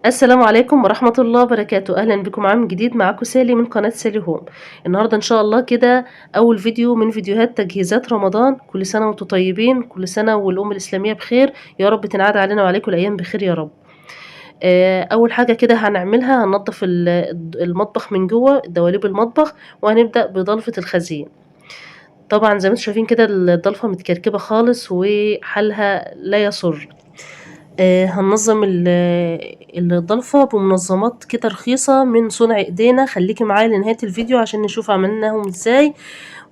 السلام عليكم ورحمة الله وبركاته. أهلا بكم عام جديد، معاكم سالي من قناة سالي هوم. النهاردة إن شاء الله كده أول فيديو من فيديوهات تجهيزات رمضان. كل سنة وانتم طيبين، كل سنة والأمة الإسلامية بخير يا رب، تنعاد علينا وعليكم الأيام بخير يا رب. أول حاجة كده هنعملها، هننضف المطبخ من جوه، دواليب المطبخ، وهنبدأ بضلفة الخزين. طبعا زي ما انتم شايفين كده الضلفة متكركبة خالص وحالها لا يسر. هننظم الضلفة بمنظمات كده رخيصة من صنع ايدينا. خليكي معايا لنهاية الفيديو عشان نشوف عملناهم ازاي،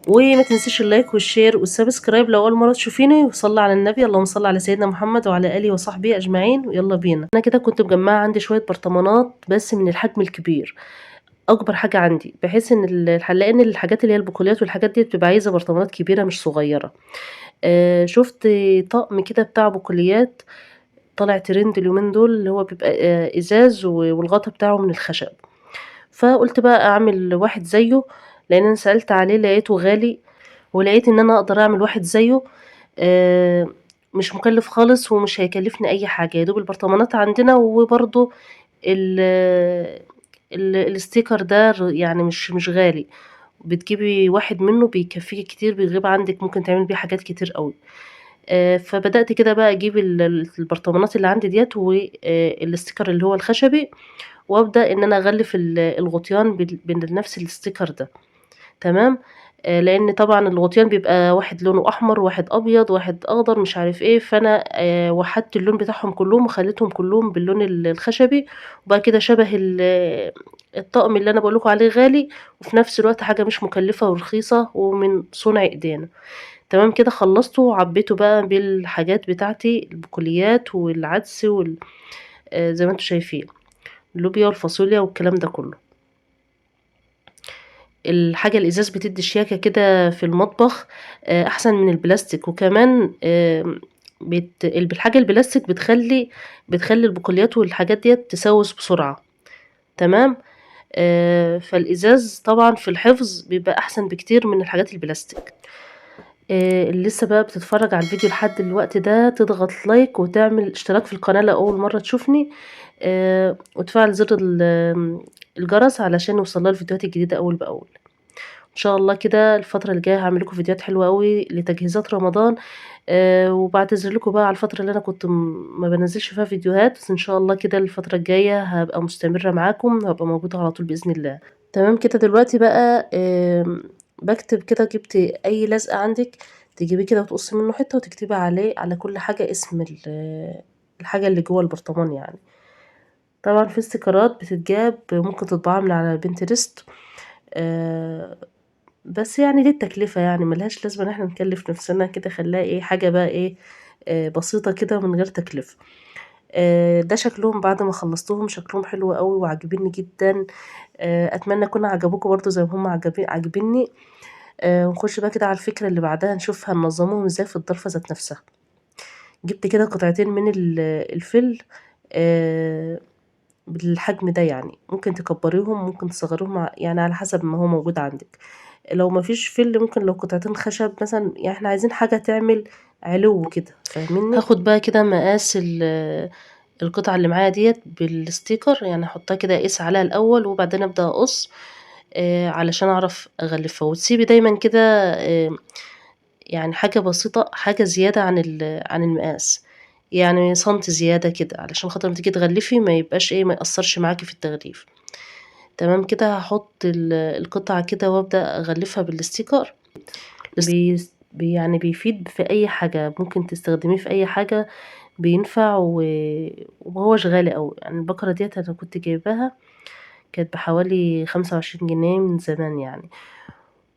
وما تنسيش ال like وال share وال subscribe لو اول مرة تشوفيني، وصلي على النبي، اللهم صل على سيدنا محمد وعلى اله وصحبه اجمعين. ويلا بينا. انا كده كنت مجمعة عندي شوية برطمانات بس من الحجم الكبير، اكبر حاجة عندي، بحيث ان لان الحاجات اللي هي البقوليات والحاجات دي بتبقى عايزة برطمانات كبيرة مش صغيرة. شفت طقم كده بتاع بقوليات طالع ترند اليومين دول، اللي هو بيبقى ازاز والغطا بتاعه من الخشب، فقلت بقى اعمل واحد زيه، لان انا سألت عليه لقيته غالي، ولقيت ان انا اقدر اعمل واحد زيه، مش مكلف خالص ومش هيكلفني اي حاجة، يا دوب البرطمانات عندنا، وبرضو ال sticker ده يعني مش غالي، بتجيبي واحد منه بيكفيكي كتير، بيغيب عندك، ممكن تعملي بيه حاجات كتير قوي. فبدأت كده بقى اجيب البرطمانات اللي عندي ديت وال sticker اللي هو الخشبي، وابدأ ان انا اغلف الغطيان بنفس ال sticker ده. تمام. لان طبعا الغطيان بيبقى واحد لونه احمر، واحد ابيض، واحد اخضر، مش عارف ايه، فانا وحدت اللون بتاعهم كلهم وخليتهم كلهم باللون الخشبي، وبقى كده شبه الطقم اللي انا بقولكوا عليه غالي، وفي نفس الوقت حاجة مش مكلفة ورخيصة ومن صنع ايدينا. تمام كده خلصته وعبيته بقى بالحاجات بتاعتي، البقوليات والعدس زي ما انتم شايفين، اللوبيا والفاصوليا والكلام ده كله. الحاجة الإزاز بتدي شياكة كده في المطبخ، أحسن من البلاستيك، وكمان، الحاجة البلاستيك بتخلي البقوليات والحاجات ديت تسوس بسرعة. تمام. فالإزاز طبعا في الحفظ بيبقى أحسن بكتير من الحاجات البلاستيك. اللي لسه بقى بتتفرج على الفيديو لحد الوقت ده تضغط like وتعمل اشتراك في القناة لو أول مرة تشوفني، وتفعل زر الجرس علشان يوصلها الفيديوهات الجديدة أول بأول. إن شاء الله كده الفترة الجاية هعمل لكم فيديوهات حلوة قوي لتجهيزات رمضان، وبعتذر لكم بقى على الفترة اللي أنا كنت ما بنزلش فيها فيديوهات، بس إن شاء الله كده الفترة الجاية هبقى مستمرة معاكم وهبقى موجودة على طول بإذن الله. تمام كده. دلوقتي بقى، بكتب كده، جبت أي لزقة عندك تجيبيه كده وتقصي منه حتة وتكتبي عليه على كل حاجة اسم الحاجة اللي جوه البرطمان. طبعا في استيكرات بتتجاب ممكن تطبعها من على بنترست، بس ليه التكلفة، ملهاش لازمة ان احنا نكلف نفسنا كده، خليها حاجة بقى بسيطة كده من غير تكلفة. ده شكلهم بعد ما خلصتهم، شكلهم حلو قوي وعاجبيني جدا. اتمنى يكون عجبوكم برضو زي ما هم عاجبيني. ونخش بقى كده على الفكرة اللي بعدها، نشوف هننظمهم ازاي في الضلفة ذات نفسها. جبت كده قطعتين من الفل، بالحجم ده، ممكن تكبريهم ممكن تصغريهم على حسب ما هو موجود عندك. لو ما فيش فل ممكن لو قطعتين خشب مثلا، احنا عايزين حاجة تعمل علو كده، فاهميني؟ هاخد بقى كده مقاس القطعة اللي معايا ديت بالستيكر، احطها كده اقيس عليها الاول وبعدين ابدا اقص، علشان اعرف اغلفها. وتسيبي دايما كده، حاجة بسيطة، حاجة زيادة عن المقاس، سنتي زيادة كده، علشان خاطر لما تيجي تغلفي ما يبقاش ايه، ما يأثرش معاكي في التغليف. تمام كده. هحط القطعة كده وابدأ اغلفها بالستيكر. بيفيد في اي حاجة، ممكن تستخدميه في اي حاجة، بينفع ومهوش غالي قوي. البكرة ديت انا كنت جايباها كانت بحوالي 25 جنيه من زمان،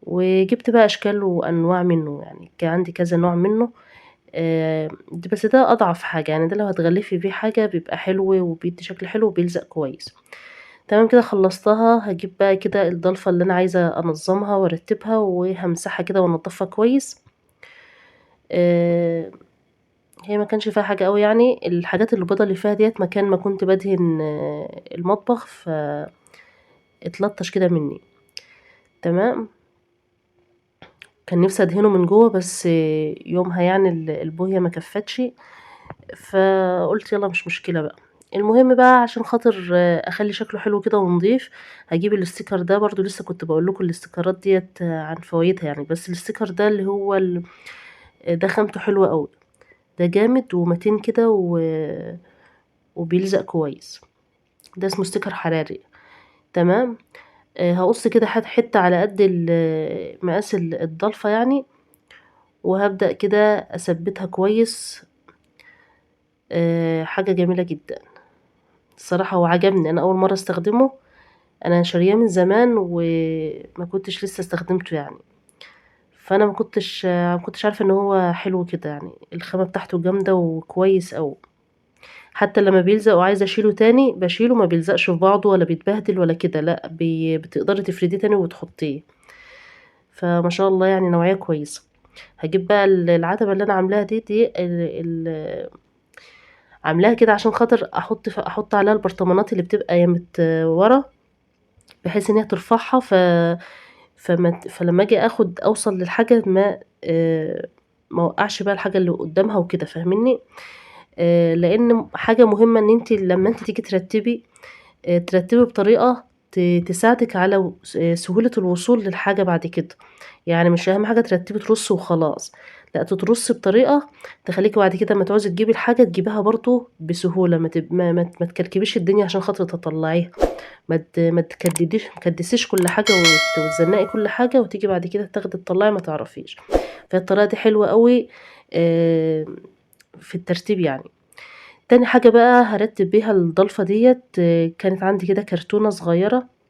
وجبت بقى اشكال وانواع منه، كان عندي كذا نوع منه، بس ده اضعف حاجة، ده لو هتغلفي بيه حاجة بيبقى حلو وبيدي شكل حلو وبيلزق كويس. تمام كده خلصتها. هجيب بقى كده الضلفة اللي انا عايزة انظمها وارتبها، وهمسحها كده وانضفها كويس. هي ما كانش فيها حاجة قوي، الحاجات اللي البيضة اللي فيها ديت مكان ما كنت بدهن، المطبخ، ف اتلطش كده مني. تمام. كان نفسي ادهنه من جوه بس يومها البويه ما كفتش، فقلت يلا مش مشكلة بقى. المهم بقى عشان خاطر اخلي شكله حلو كده ونضيف، هجيب ال sticker ده برضو، لسه كنت بقول لكم الاستيكرات ديت عن فوائدها يعني. بس ال sticker ده اللي هو ده خامته حلوة قوي، ده جامد ومتين كده وبيلزق كويس. ده اسمه sticker حراري. تمام. هقص كده حتة على قد مقاس الضلفه يعني، وهبدأ كده اثبتها كويس. حاجة جميلة جدا الصراحة، وعجبني. انا اول مرة استخدمه، انا شارياه من زمان وما كنتش لسه استخدمته يعني، فانا ما كنتش عارفه ان هو حلو كده يعني. الخامة بتاعته جامدة وكويس قوي، حتى لما بيلزق وعايزه اشيله تاني بشيله، ما بيلزقش في بعضه ولا بيتبهدل ولا كده، لا بتقدري تفرديه تاني وتحطيه. فما شاء الله يعني نوعية كويسة. هجيب بقى العتبة اللي انا عاملاها دي عاملاها كده عشان خاطر احط عليها البرطمانات اللي بتبقى يمت ورا، بحيث ان هي ترفعها، فلما اجي اوصل للحاجة ما اوقعش بقى الحاجة اللي قدامها وكده، فاهميني؟ لان حاجة مهمة ان انت لما انت تيجي ترتبي بطريقة تساعدك على سهولة الوصول للحاجة بعد كده. يعني مش اهم حاجة ترتبي ترص وخلاص، لا تترصي بطريقة تخليكي بعد كده ما تعوزي تجيبي الحاجة تجيبيها برضو بسهولة، ما تكركبيش الدنيا عشان خاطر تطلعيها، ما تكدسيش كل حاجة وتزنقي كل حاجة وتيجي بعد كده تاخدي تطلعي ما تعرفيش. فالطريقه دي حلوة قوي، في الترتيب يعني. تاني حاجة بقى هرتب بيها الضلفه ديت، كانت عندي كده كرتونة صغيرة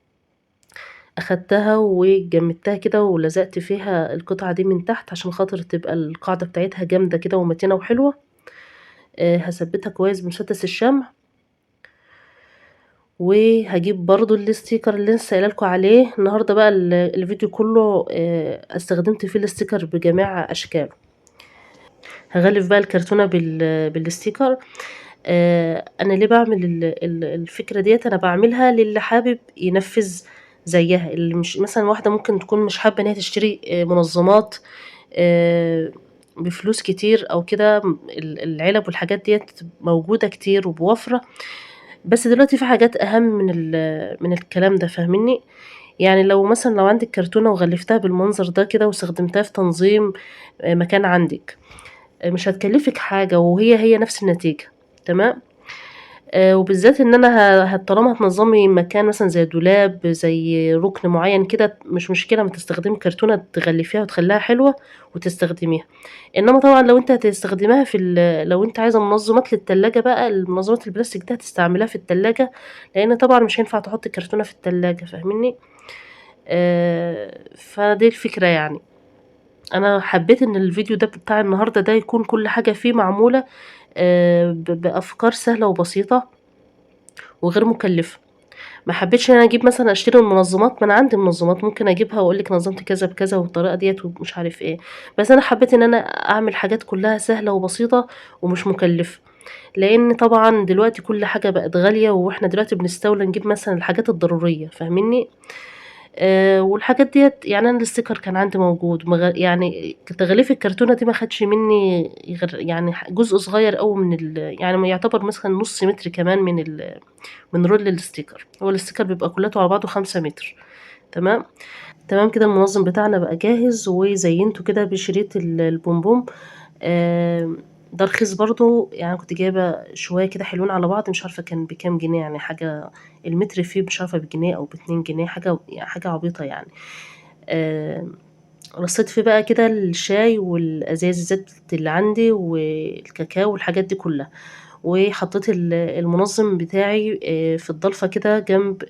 اخدتها وجمدتها كده ولزقت فيها القطعة دي من تحت عشان خاطر تبقى القاعدة بتاعتها جامدة كده ومتينه وحلوه. هثبتها كويس بمسدس الشمع، وهجيب برضو ال sticker اللي لسه قايله لكم عليه النهارده. بقى الفيديو كله، استخدمت فيه ال sticker بجميع اشكاله. هغلف بقى الكرتونه بال sticker. انا ليه بعمل الفكرة ديت؟ انا بعملها للي حابب ينفذ زيها، اللي مش مثلا واحدة ممكن تكون مش حابة ان هي تشتري، منظمات، بفلوس كتير او كده. العلب والحاجات ديت موجودة كتير وبوفره، بس دلوقتي في حاجات اهم من الكلام ده، فاهميني؟ يعني لو مثلا عندك كرتونة وغلفتها بالمنظر ده كده واستخدمتها في تنظيم، مكان عندك، مش هتكلفك حاجة، وهي هي نفس النتيجة. تمام. وبالذات ان انا طالما هتنظمي مكان مثلا زي دولاب، زي ركن معين كده، مش مشكلة ما تستخدمي كرتونة تغلفيها وتخليها حلوة وتستخدميها. انما طبعا لو انت هتستخدميها في لو انت عايزه منظمات للتلاجة بقى، المنظمات البلاستيك ده هتستعمليها في التلاجة، لان طبعا مش هينفع تحطي كرتونة في التلاجة، فاهميني؟ فدي الفكرة يعني. انا حبيت ان الفيديو ده بتاع النهارده ده يكون كل حاجة فيه معمولة، بافكار سهلة وبسيطة وغير مكلفة. ما حبيتش ان انا اجيب مثلا اشتري المنظمات، ما انا عندي منظمات ممكن اجيبها واقول لك نظمت كذا بكذا والطريقة ديت ومش عارف ايه، بس انا حبيت ان انا اعمل حاجات كلها سهلة وبسيطة ومش مكلفة، لان طبعا دلوقتي كل حاجة بقت غالية، واحنا دلوقتي بنستولى نجيب مثلا الحاجات الضرورية، فاهميني؟ والحاجات ديت يعني انا الاستيكر كان عندي موجود، يعني تغليف الكرتونه دي ما خدش مني غير جزء صغير قوي من يعني ما يعتبر مثلا نص متر كمان من roll ال sticker. هو ال sticker بيبقى كلته على بعضه 5 متر. تمام. تمام كده المنظم بتاعنا بقى جاهز، وزينته كده بشريط البومبوم. ده رخيص برضو، يعني كنت جايبه شوية كده حلوين على بعض، مش عارفه كان بكام جنيه، يعني حاجة المتر فيه مش عارفه بجنيه او باتنين جنيه، حاجة عبيطه يعني. رصيت فيه بقى كده الشاي والازايز اللي عندي والكاكاو والحاجات دي كلها، وحطيت المنظم بتاعي، في الضلفه كده جنب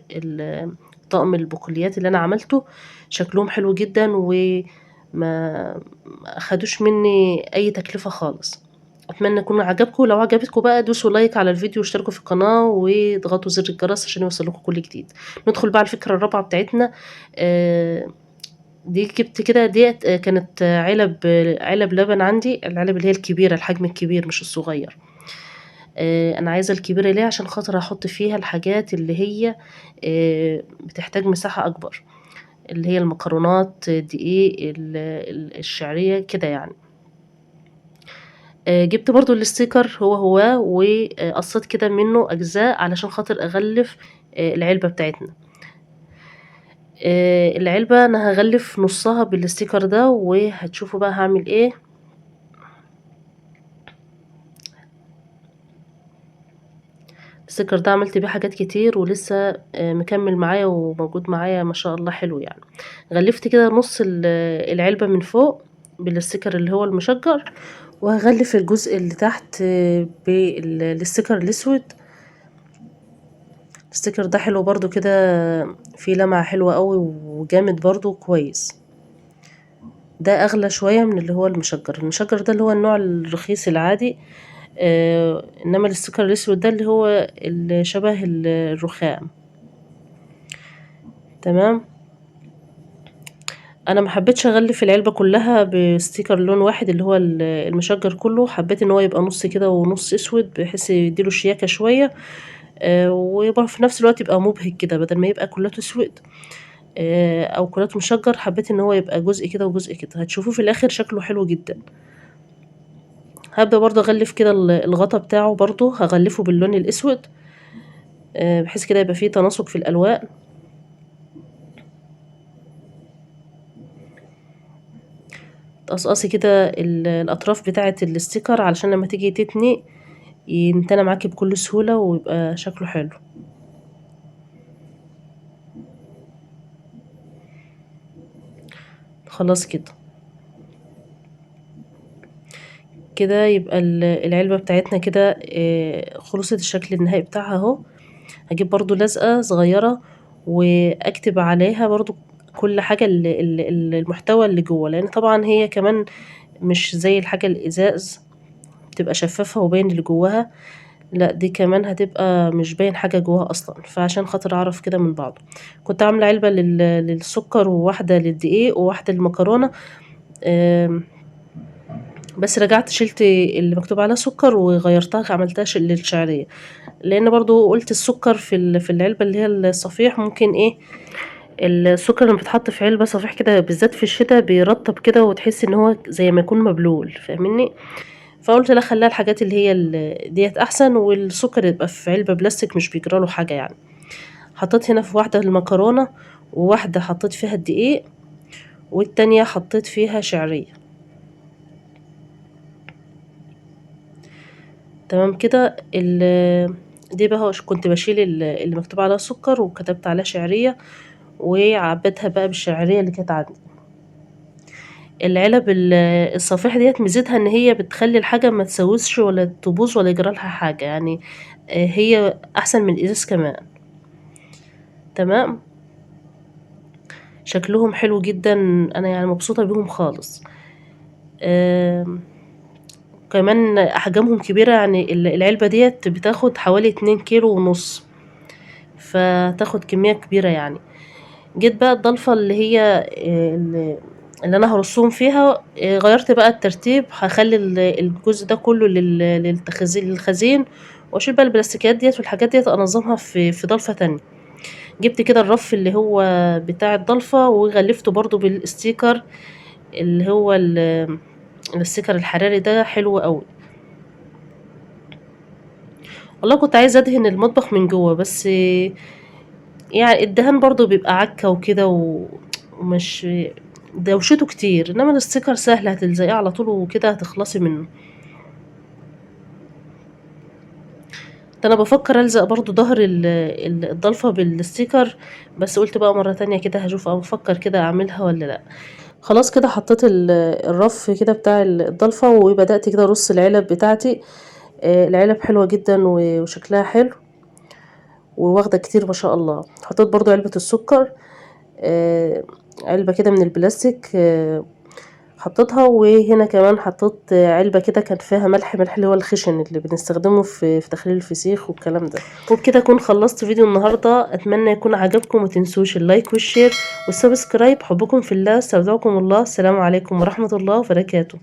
طقم البقوليات اللي انا عملته. شكلهم حلو جدا وما اخدوش مني اي تكلفة خالص. اتمنى يكون عجبكم، لو عجبتكم بقى دوسوا لايك على الفيديو واشتركوا في القناة واضغطوا زر الجرس عشان يوصلكم كل جديد. ندخل بقى على الفكرة الرابعة بتاعتنا. دي جبت كده ديت، كانت علب لبن عندي، العلب اللي هي الكبيرة، الحجم الكبير مش الصغير. انا عايزه الكبيرة ليه؟ عشان خاطر احط فيها الحاجات اللي هي، بتحتاج مساحة اكبر، اللي هي المكرونات، الدقيق، الشعرية كده يعني. جبت برضو ال sticker هو هو، وقصيت كده منه اجزاء علشان خاطر اغلف العلبة بتاعتنا. العلبة انا هغلف نصها بال sticker ده، وهتشوفوا بقى هعمل ايه. ال sticker ده عملت بيه حاجات كتير ولسه مكمل معايا وموجود معايا ما شاء الله، حلو يعني. غلفت كده نص العلبة من فوق بال sticker اللي هو المشجر، وهغلف الجزء اللي تحت بال sticker الاسود. ال sticker ده حلو برضو كده، فيه لمعة حلوة قوي وجامد برضو كويس. ده اغلى شوية من اللي هو المشجر. المشجر ده اللي هو النوع الرخيص العادي، انما ال sticker الاسود ده اللي هو اللي شبه الرخام. تمام. انا ما حبيتش اغلف العلبة كلها ب sticker لون واحد اللي هو المشجر كله، حبيت ان هو يبقى نص كده ونص اسود بحيث يديله شياكة شوية، ويبقى في نفس الوقت يبقى مبهج كده، بدل ما يبقى كلته اسود، او كلته مشجر. حبيت ان هو يبقى جزء كده وجزء كده، هتشوفوه في الاخر شكله حلو جدا. هبدأ برضه اغلف كده الغطا بتاعه، برضه هغلفه باللون الاسود، بحيث كده يبقى فيه تناسق في الالوان. تقصقصي كده الاطراف بتاعه ال sticker علشان لما تيجي تتني ينتنى معاكي بكل سهولة ويبقى شكله حلو. خلاص كده كده يبقى العلبة بتاعتنا كده، خلصت الشكل النهائي بتاعها اهو. هجيب برضو لزقة صغيرة واكتب عليها برضو كل حاجة المحتوى اللي جوه، لان طبعا هي كمان مش زي الحاجة الازاز بتبقى شفافة وباين اللي جواها، لا دي كمان هتبقى مش باين حاجة جواها اصلا، فعشان خاطر اعرف كده من بعضه. كنت عاملة علبة للسكر وواحدة للدقيق وواحدة للمكرونة، بس رجعت شلت اللي مكتوب عليها سكر وغيرتها عملتها للشعرية، لان برضو قلت السكر في العلبة اللي هي الصفيح ممكن ايه، السكر لما بيتحط في علبة صفيح كده بالذات في الشتاء بيرطب كده وتحس ان هو زي ما يكون مبلول، فاهميني؟ فقلت لا خليها الحاجات اللي هي ديت احسن، والسكر يبقى في علبة بلاستيك مش بيجراله حاجة يعني. حطيت هنا في واحدة المكرونة، وواحدة حطيت فيها الدقيق، والتانية حطيت فيها شعرية. تمام كده. دي بقى كنت بشيل اللي مكتوب عليها سكر وكتبت عليها شعرية، وعبيتها بقى بالشعرية اللي كانت عندي. العلب الصفيح ديت ميزتها ان هي بتخلي الحاجة ما تسوسش ولا تبوظ ولا يجرى لها حاجة يعني، هي احسن من الازاز كمان. تمام. شكلهم حلو جدا، انا مبسوطة بيهم خالص. كمان احجامهم كبيرة، العلبة ديت بتاخد حوالي اتنين كيلو ونص، فتاخد كمية كبيرة يعني. جيت بقى الضلفة اللي هي، اللي انا هرصهم فيها، غيرت بقى الترتيب، هخلي الجزء ده كله للخزين، واشيل بقى البلاستيكيات ديت والحاجات ديت انظمها في ضلفة تانية. جبت كده الرف اللي هو بتاع الضلفة وغلفته برضو بال sticker اللي هو ال sticker الحراري ده، حلو قوي والله. كنت عايزة ادهن المطبخ من جوه، بس الدهان برضو بيبقى عكة وكده ومش دوشته كتير، انما ال sticker سهل هتلزقيه على طول وكده هتخلصي منه. ده انا بفكر الزق برضو ظهر الضلفة بال sticker، بس قلت بقى مرة تانية كده هشوف او بفكر كده اعملها ولا لا. خلاص كده حطيت الرف كده بتاع الضلفة، وبدأت كده ارص العلب بتاعتي. العلب حلوة جدا وشكلها حلو وواخدة كتير ما شاء الله. حطيت برضو علبة السكر، علبة كده من البلاستيك، حطيتها. وهنا كمان حطيت علبة كده كان فيها ملح، ملح اللي هو الخشن اللي بنستخدمه في تخليل الفسيخ والكلام ده. وبكده اكون خلصت فيديو النهاردة، اتمنى يكون عجبكم، ومتنسوش ال like وال share وال subscribe. حبكم في الله، استودعكم الله، السلام عليكم ورحمة الله وبركاته.